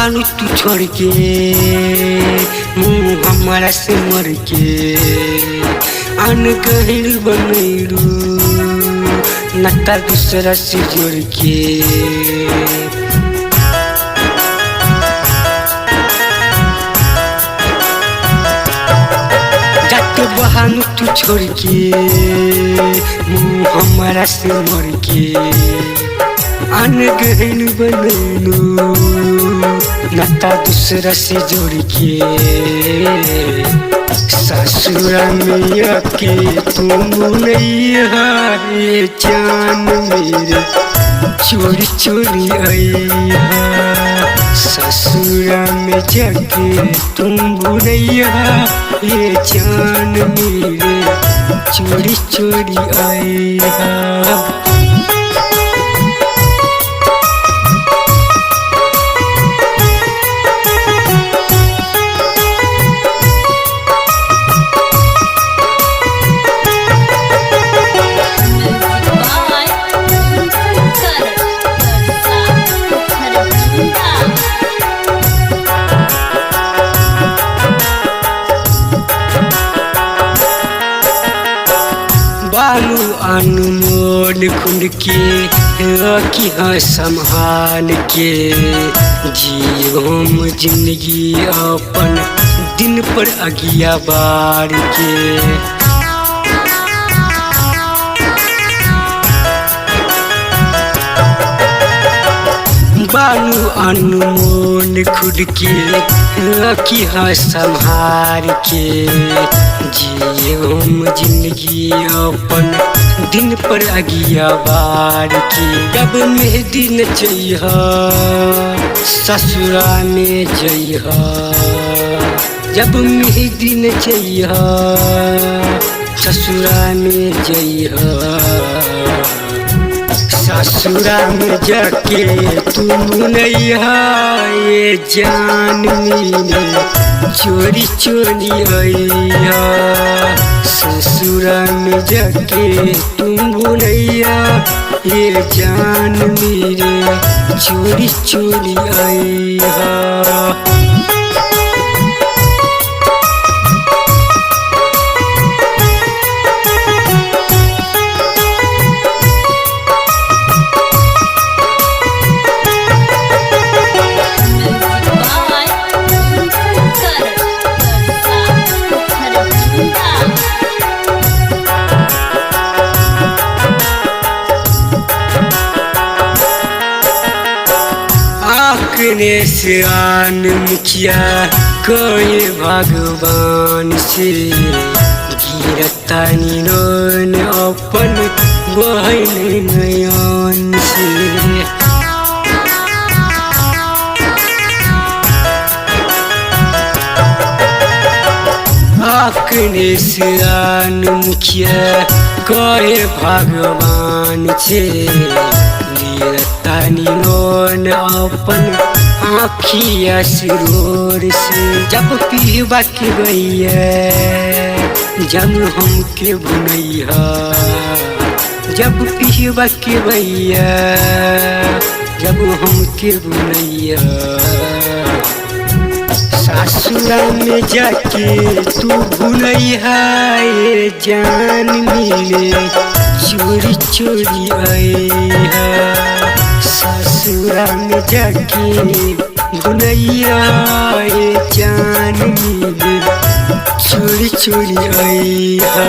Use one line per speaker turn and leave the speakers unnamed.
बहानु तू छोड़ के मुँह हमारा से मर के अन गहिर बनैरू नता दूसरा से जोड़ के। जात बहानु तू छोड़ के मुँह हमारा से मर के अन गहन बनैलू नता दूसरा से जोड़ के। ससुरा में के तुम नैया जान मेरे चोरी चोरी अइहा। ससुरा में जाके तुम भुलैया ये जान मेरे चोरी चोरी अइहा।
Music by Shankar Parsa Darbhanga.
बालू अनमोल खुंड के रखी है संभाल के जीव हम जिंदगी अपन दिन पर अगिया बार के। बालू अनमोल खुद के रखी है संहार के जिए हम जिंदगी अपन दिन पर अगिया बार के। जब मेहदी न जइह ससुरा में जइह, जब मेहदी न जइह ससुरा में जइह। ससुरा में जाके तुम नैया ये जान मेरे चोरी चोरी अइहा। ससुरा में जाके तुम भुलैया ये जान मेरे चोरी चोरी अइहा।
Music by Shankar Parsa Darbhanga.
आखने से आन मुखिया कोई भगवान से गिरता नीलोन अपन बहन नयन से। आखने से आन मुखिया कोई भगवान से गिरता नीलोन अपन आँखिया सिरोर से। जब पीवा के गैया जब हमके भुनैया, जब पीवा के गैया जब हमके भुनैया। ससुरा में जाके तू भुलैहा ये जान मेरे चोरी चोरी अइहा। ससुरा में जाके भुलैया ये जान मेरे चोरी चोरी अइहा।